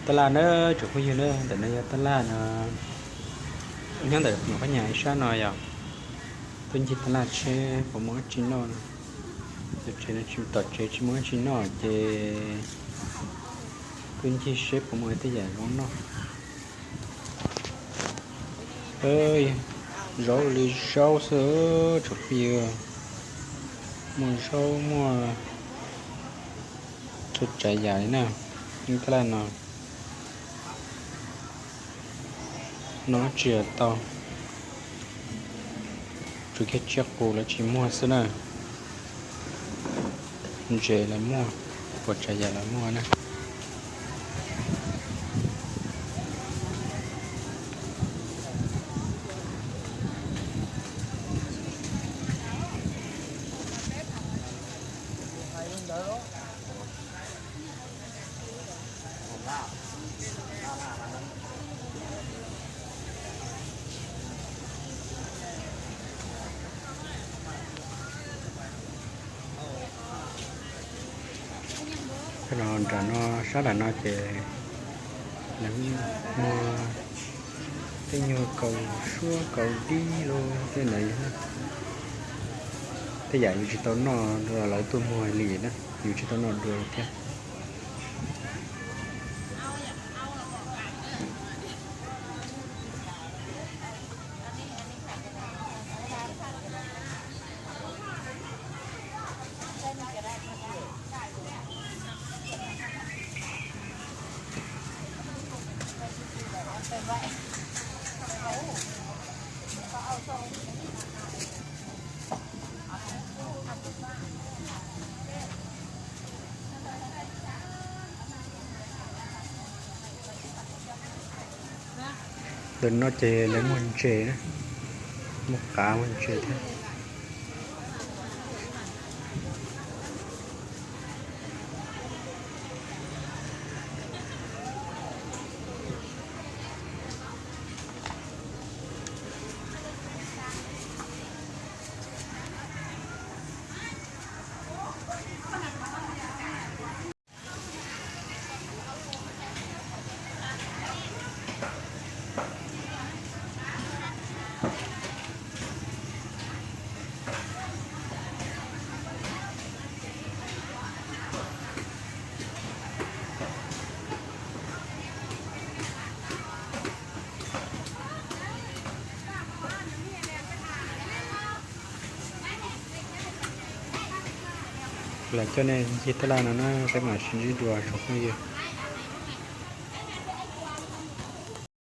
Taj laj na, tsoom phooj ywg na, ntawm no yog taj laj no, nyob ntawm qhov nyas ib sab no yog tuaj ncig taj laj seb puas muaj dab tsi noj no. Tom tsev no tsis, tom tsev tsis muaj dab tsi noj ces tuaj ncig seb puas muaj tej yam zoo noj. Zaub li zaub xwb tsoom phooj ywg, muaj zaub muaj txhua tsav yam li na. Taj laj no noj tsis tau, tsuas kiag tsiaj qus lawv tsis muag xwb na. Ntses lawv muag, txhua tsav yam lawv muag na. Nram no, sab nram no ces lawv muag tej nyuag kaus suab kaus dib los tej ntawd. Tej yam yus tsis tau noj dua lawv tuaj muag li na, yus tsis tau noj dua thiab. Ntawm no ces lawv muag ntses na, muag qav muag ntses thiab. Lawv coj nej ncig taj laj no na, peb mam sib ntsib dua tsoom phooj ywg.